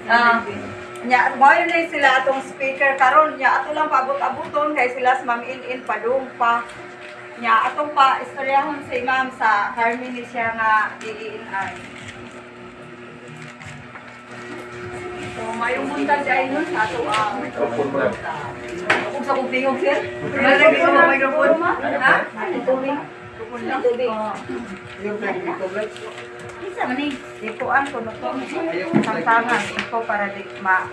Ah, nya mao ni sila atong speaker karon. Nya ato lang paabot-abuton kay sila sa Ma'am In padung pa. Nya atong pa istoryahon si Ma'am sa Carmen ni siya nga DENR. So mayong buntag ay nun sa ato ang Kung sa kong tingog, sir. Microphone. Ha? Tubig. Tubig. Isa man ni. Ikuan ko no to. Tangtangan ko para di ma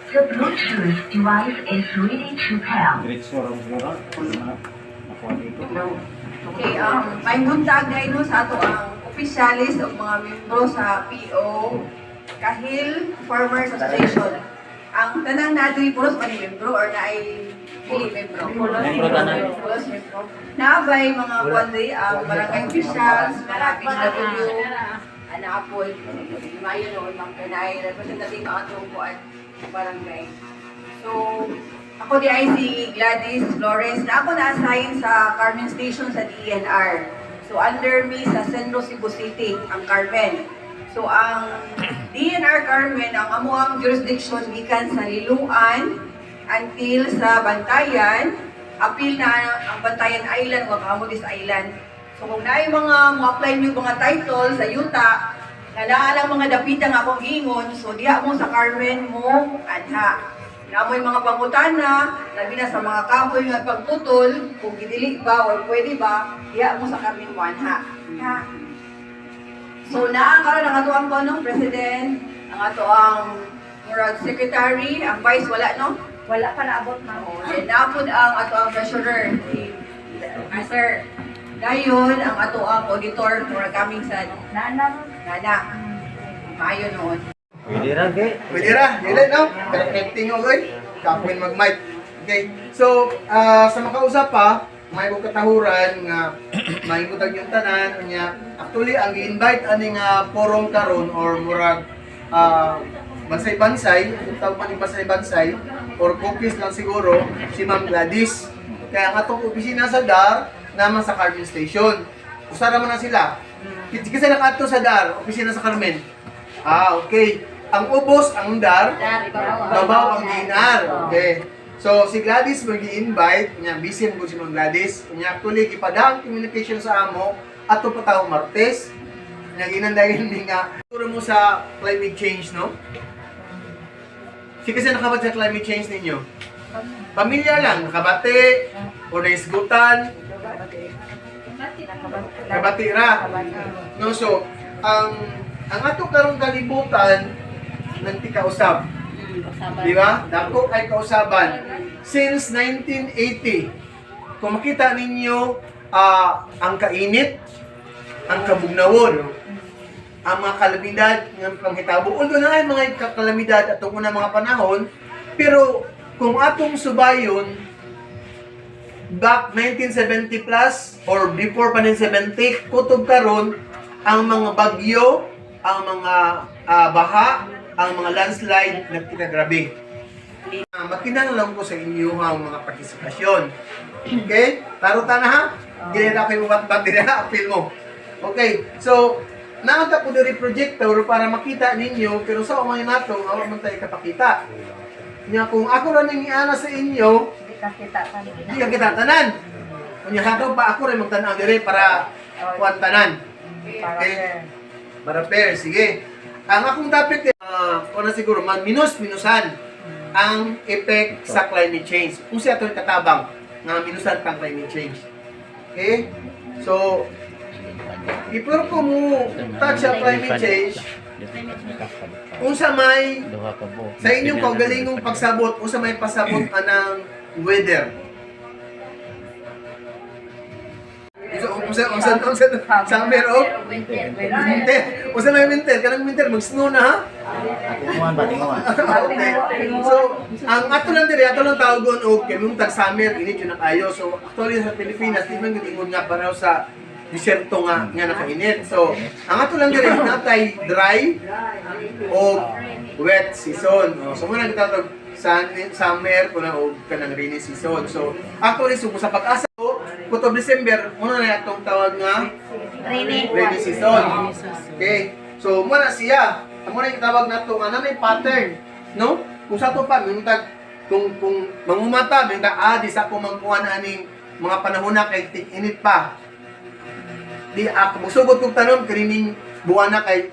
The Bluetooth device is ready to pair. Diretso ra mo siguro. Nakuha dito. Okay, may buntag na no sa ato ang opisyalis o mga membro sa PO Kahil Farmers Association. Ang tanang na diri, puros man ni membro or naay dili membro? Membro tanan. Puros membro. Naabay mga kuan diri, ang barangay officials, mga PSW, ana apod, mayo no, ma'am, kay naay representative ang atong kuan barangay. So, ako di ay si Gladys Flores na ako na-assign sa Carmen Station sa DENR. So, under me sa Senro Cebu City, ang Carmen. So, ang DENR Carmen, ang amo ang jurisdiction gikan sa Liloan until sa Bantayan, apil na ang Bantayan Island o Camotes Island. So, kung naay mga mo-apply niyo mga title sa yuta, na naa lang mga dapita nga akong giingon, so diha mo sa Carmen mo anha. Namoy mga pangutana, labi na sa mga kahoy nga pagputol, kung gidili ba or pwede ba, diha mo sa Carmen mo anha. Ha? So naa karon ang ato ang kono president, ang ato ang murag secretary, ang vice wala, no? Wala pa naabot, ma'am. Oo, then naapod ang ato ang treasurer, si Sir. Dayon ang ato ang auditor, murag kaming sa Naana. Nana. Maayo noon. Pwede ra ge. Pwede ra, dili no? Pero tingog oy. Kapuin mag-mic. Okay. So, sa makausap pa, may ko katahuran nga mahimutag yung tanan unya. Actually, ang gi-invite ani nga forum karon or murag bansay-bansay, kung tawag man yung bansay-bansay or cookies lang siguro si Ma'am Gladys. Kaya ang atong opisina sa DAR naman sa Carmen Station. Usa ra man na sila. Kasi nakaadto sa DAR, opisina sa Carmen. Ah, okay. Ang ubos, ang DAR, babaw ang DENR. Okay. So, si Gladys mag invite niya, busy mo si Ma'am Gladys. Niya, actually, gipadang communication sa amo, ato pa tao Martes. Niya, ginandayon ni nga, turo mo sa climate change, no? Si kasi nakabat sa climate change ninyo? Pamilya lang, nakabati, o naisgutan, nakabati ra. No, so, ang ato karong kalibutan, nagtikausab. Di ba? Dako kay kausaban. Since 1980, kung makita ninyo ang kainit, ang kabugnawon, ang mga kalamidad nga panghitabo. Although na ay mga kalamidad atong unang mga panahon, pero kung atong subayon, back 1970 plus or before pa 1970, kutob karon ang mga bagyo, ang mga baha, ang mga landslide nagkitagrabe. Makinahanglan ko sa inyo ang mga partisipasyon. Okay? Taro ta na ha? Dili na kayo bat dili na apil mo. Okay. So, naanta ko diri projector para makita ninyo, pero sa umay nato awa man tayo kapakita. Nya kung ako ra ning iana sa inyo, Di ka kita tanan. di ka kita tanan. Unya hataw pa ako rin magtan-aw diri para kuan tanan. Para Okay. fair. Para fair, sige. Ang akong topic, na siguro, man, minus-minusan ang effect sa climate change. Kung siya ito'y katabang, nga minusan pang climate change. Okay? So, before ko mo touch sa climate change, unsa may Duha ka bo. sa inyong kaugalingong pagsabot, unsa may pasabot anang weather? Unsa unsa unsa unsa summer o Winter. winter? Unsa may winter? Kanang winter mag-snow na ha? Tinguan ba, tinguan? Okay. So, ang ato lang diri, ato lang tawagon og kay mong tag summer init yun na kayo. So, actually sa Pilipinas di man gud ingon nga pareho sa disyerto nga nga nakainit. So, ang ato lang diri natay dry o wet season. Oh, so muna kita tawag summer kuna og kanang rainy season. So, actually so, sa pag-asa ko, kutob December, muna na atong tawag nga Rainy. Rainy season. Okay. So mo na siya. Amo na gitawag nato nga na may pattern, no? Kung sa to pa mintag kung mangumata mintag di sa ko mangkuha na aning mga panahon na kay tig-init pa. Di ako musugod kog tanom kini buwan na kay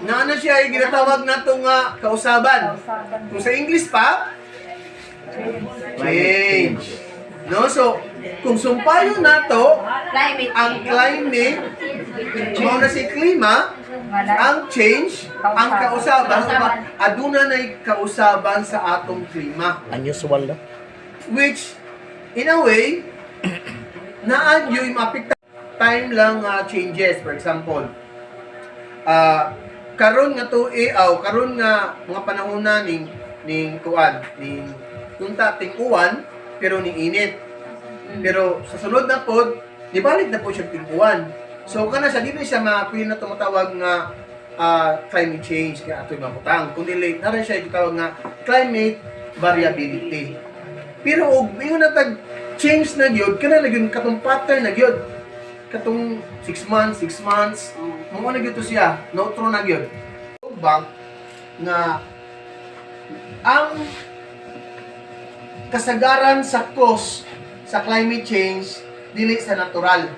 na ano siya ay ginatawag nato nga kausaban. Kung sa English pa, change. No? So, kung sumpayon nato Climate ang climate, mao na si klima, ang change, ang kausaban, aduna nay kausaban sa atong klima. Unusual na. Which, in a way, naan yung maapekta time lang changes. For example, karon nga tuig aw karon nga mga panahon na ning kuan ning tunta ting uwan pero ning init. Pero sa sunod na pod, nibalik na po siya ting uwan. So kana siya dili siya mapili na tumatawag nga climate change kaya ato yung butang. Kundi late na rin siya gitawag nga climate variability. Pero og ingon na tag change na gyud kana na gyud katong pattern na gyud. Katong 6 months, 6 months, mao na gyud to siya, neutral na gyud. Bank nga ang kasagaran sa cause sa climate change dili sa natural.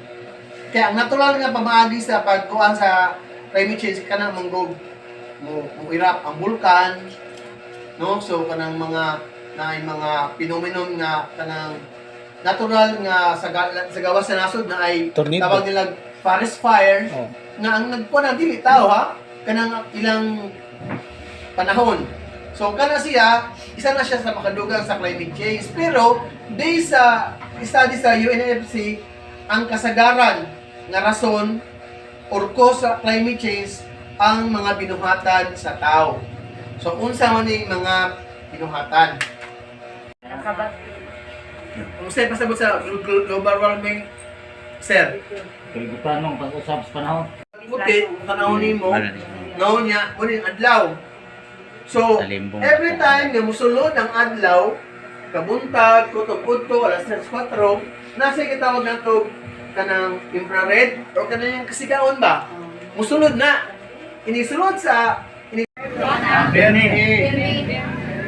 Kaya ang natural nga pamaagi sa pagkuan sa climate change kanang manggog mo erupt ang bulkan, no? So kanang mga naay mga phenomenon nga kanang natural nga sa gawas sa nasod na ay Tornado. tawag nila forest fire Oh. nga ang nagkuan na dili tao ha, kanang ilang panahon. So kana siya, isa na siya sa makadugang sa climate change. Pero based sa study sa UNFC, ang kasagaran nga rason or cause sa climate change ang mga binuhatan sa tao. So unsa man ning mga binuhatan? Kung sa'yo pasabot sa global warming, sir, Kalibutan nung pag-usap sa panahon. Puti, tanawon nimo, no niya, mo ning adlaw. So, Talimbong. every time nga musulod ang adlaw, kabuntag, kuto-kuto, alas 3, 4, nasa gitawag nato kanang infrared o kanang kasigaon ba? Musulod na. Inisulod sa ini.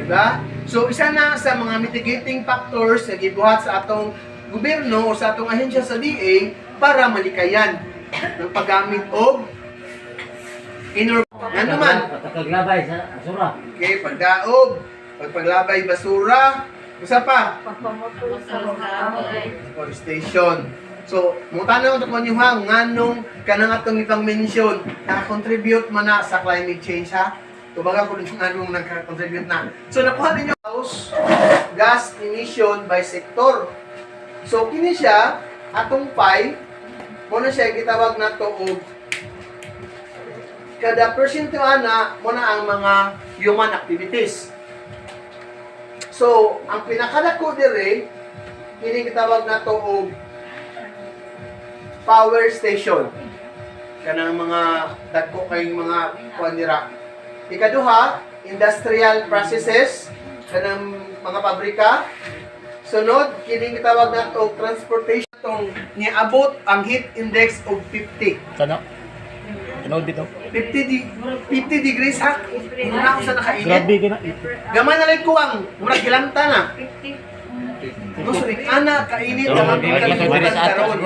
Diba? So, isa na sa mga mitigating factors na gibuhat sa atong gobyerno o sa atong ahensya sa DA para malikayan ng paggamit og inor. Ano man? Pagkaglabay sa asura. Okay, pagdaog, pagpaglabay basura, usa pa, forestation. So, mutanaw to kanyo ha, nganong kanang atong ipang mention, naka-contribute man na sa climate change ha. Tubaga ko dun nganong naka-contribute na. So, nakuha ninyo house gas emission by sector. So, kini siya, atong pi, mo na siya gitawag nato og kada percent ana mo na ang mga human activities. So, ang pinakadako dire kini gitawag nato og power station. Kanang mga dagko kayong mga kuan dira. Ikaduha, industrial processes kanang mga pabrika. Sunod, kini gitawag nato og transportation tong niabot ang heat index og 50. Kana. Tinood bitaw. 50 degrees ha. Mura ako sa nakainit. Grabe ka na. Gamay na lang kuwang, mura kilanta na. No, sorry, ana kainit ang atong kalibutan karon.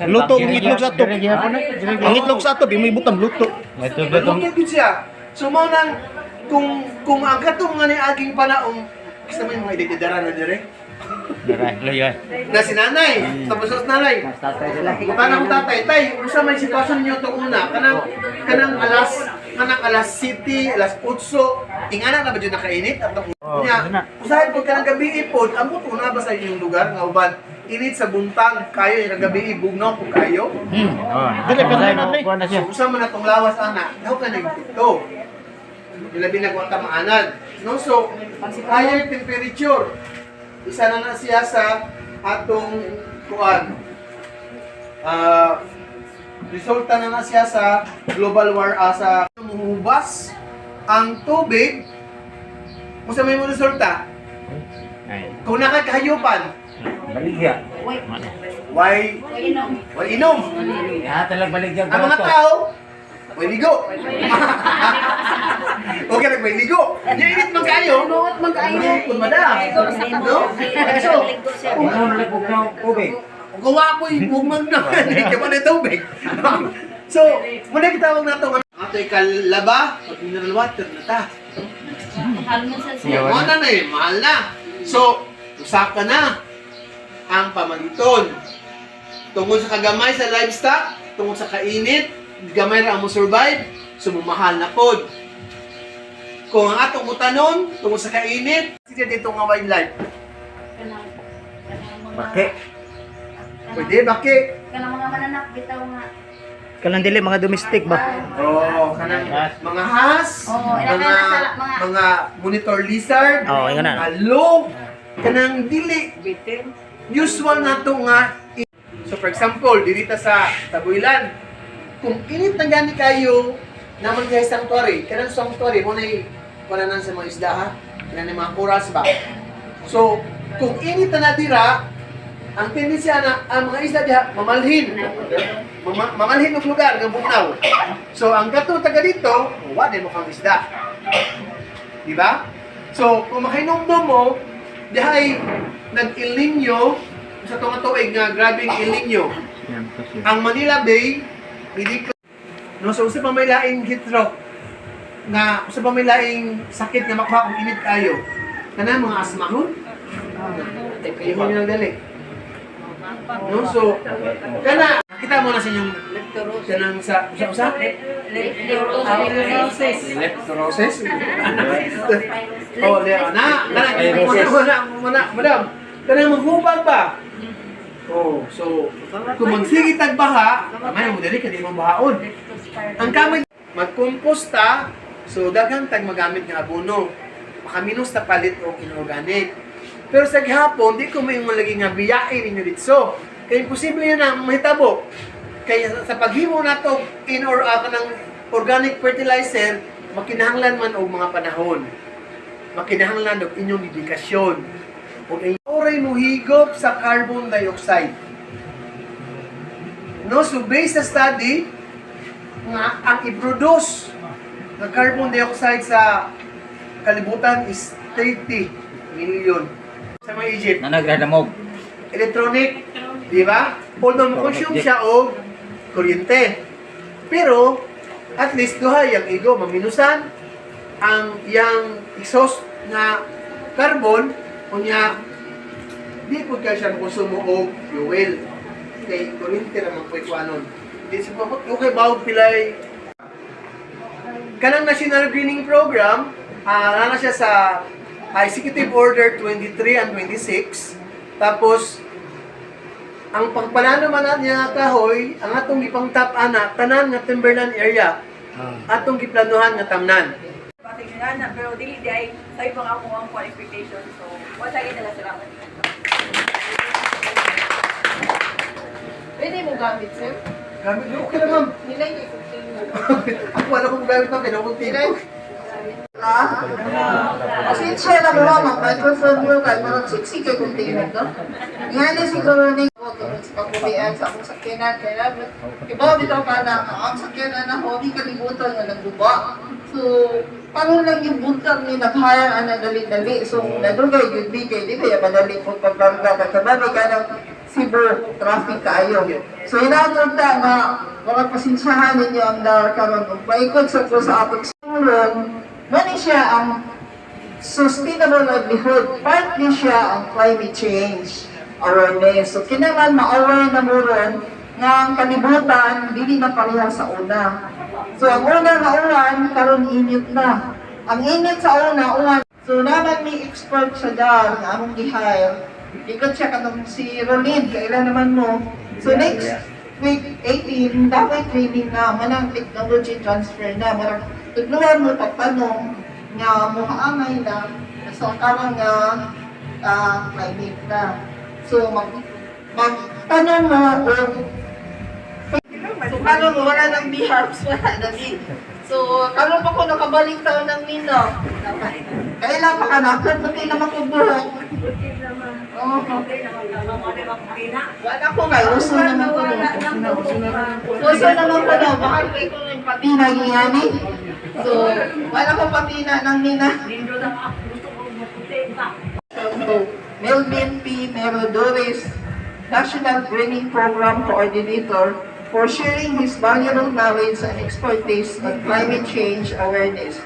Luto ang itlog sa ato. Ang itlog sa ato, di may butang luto. Luto gyud siya. So mao nang kung ang katong nga niaging panaong gusto mo yung mga idedara na dire. Na si nanay, tapos sa nanay. Tanang tatay, tay, unsa may sitwasyon niyo to una? Kanang alas city, alas 8, ingana na ba jud nakainit atong niya? Usahay pud kanang gabi pod, amot una ba sa inyong lugar nga uban init sa buntag kayo yung gabi bugnaw pud kayo. Dili pero na ni. So usa man atong lawas ana, daw ka nagpito. Ilabi na kung tamaanad. No, so higher temperature. Isa na na siya sa atong kuan. Resulta na na siya sa global war sa muhubas ang tubig. Unsa may mo resulta? Kung nakakahayupan, Baligya. Why? Why inom? Ihatag lang balik dyan. Ang mga tao, way ligo. Okay lang, may ligo. Yung init man kayo. Man kayo. Kung mada. No? So, Ikaw na lang kung tubig. gawa ko yung huwag man na. Hindi ka man tubig. So, muna kitawag na ito. Ato ikalaba, pag mineral water na ta. Mo na na eh, mahal na. So, usaka na ang pamaliton. Tungod sa kagamay sa livestock, tungod sa kainit, gamay ra ang mo survive, so mumahal na pod. Kung ang atong utanon, tungod sa kainit, sige dito nga wildlife. Bakit? Pwede, bakit? Kanang mga mananak bitaw nga. Kanang dili mga domestic ba? Oo, oh, kanang mga has, Oo, mga, mga- mga monitor lizard, Oo, ingon na. alog, kanang dili usual na to nga. So for example, dirita sa Tabuilan, kung init na gani kayo, naman kay sanctuary, kanang sanctuary, mo na wala sa mga isda ha, kanang mga corals ba. So, kung init na dira, ang tendency na ang mga isda diha mamalhin. Mamalhin og lugar nga bugnaw. So, ang kato taga dito, wa din mo kang isda. Di ba? So, kung makainumdum mo, diha ay nag-El Niño sa tunga tuig nga grabing El Niño. Ang Manila Bay, hindi no, so usa pa may laing heat stroke na usa pa may laing sakit nga makuha kung init kayo. Kanang mga asmahon. Ihon nyo lang dali. No, so kana kita mo na sa inyong kanang sa usa usa Leptospirosis. Leptorosis. Oh, leo na. Kana muna muna madam. Kanang maghubag ba? Oh, so kung magsige tag baha, kamay mo dali kay di mo bahaon. Ang kamay magkomposta, so daghang tag magamit nga abono. Makaminos ta palit og inorganic. Pero sa gihapon, di ko may lagi nga biyain ninyo ditso. Kay imposible yun na mahitabo. Kaya sa paghimo nato in or kanang organic fertilizer, makinahanglan man og mga panahon. Makinahanglan og inyong dedikasyon. Og inyong oray mo higop sa carbon dioxide. No, so based sa study, nga ang i-produce ng carbon dioxide sa kalibutan is 30 million. Sa mga Egypt, Nanagradamog. electronic, di ba? Although mo-consume siya og kuryente. Pero at least duha yang igo maminusan ang yang exhaust na carbon, unya di pud kay siya konsumo og fuel kay kuryente ra man puy kuanon. Di sa okay bawog pilay kanang National Greening Program, na siya sa Executive Order 23 and 26. Tapos, ang pagpalano man na niya nga kahoy, ang atong gipang top ana, tanan nga timberland area, atong giplanuhan nga tamnan. Patingnan na, pero dili di ay sa ibang ako ang qualification. So, wala sa nila salamat. Pwede mo gamit, sir? Gamit, okay na ma'am. Nilay niya kung sino. Ako wala kong gamit ma'am, kaya akong tipo. Ha? Pasensya na ba, ma'am? Microphone mo kay parang siksi kay kung tingnan, no? Nga na siguro ni ko tungkol sa pagbubian sa akong sakyanan. Kaya, iba bitaw ka na, ang sakyanan na ho, di kalibutan nga nagbuba. So, paano lang yung buntag ni nag-hire ana dali-dali. So, nadugay yun di kay di kaya madali po pagbarga ka kabalo ka ng Cebu traffic kaayo. So, inaatod ta nga mga pasensyahan ninyo ang dar karon ug paikot sa ko sa atong sulong, mani siya ang sustainable livelihood, partly siya ang climate change awareness. So, kinahanglan ma-aware na mo ron nga ang kalibutan dili na pareha sa una. So, ang una nga uwan, karon init na. Ang init sa una, uwan. So, naman may expert sa dar nga among gi-hire. Ikot siya katong si Rolin, kailan naman mo. So, next week 18, dapat training na, manang technology transfer na. Marang tudluan mo pagtanong nga muhaangay na sa karang nga climate na. So, magtanong mo og So, karon wala nang biharps, wala na di. So, karon pa ko nakabalik taon ng Mindanao. Kailan pa ka na? Puti naman ko buhok. Oh. Wala ko kay uso naman ko no. Uso naman ko no. Baka kay ko yung patina giyani. So, wala ko patina ng nina. To Melvin P. Merodores, National Greening Program Coordinator, for sharing his valuable knowledge and expertise on climate change awareness.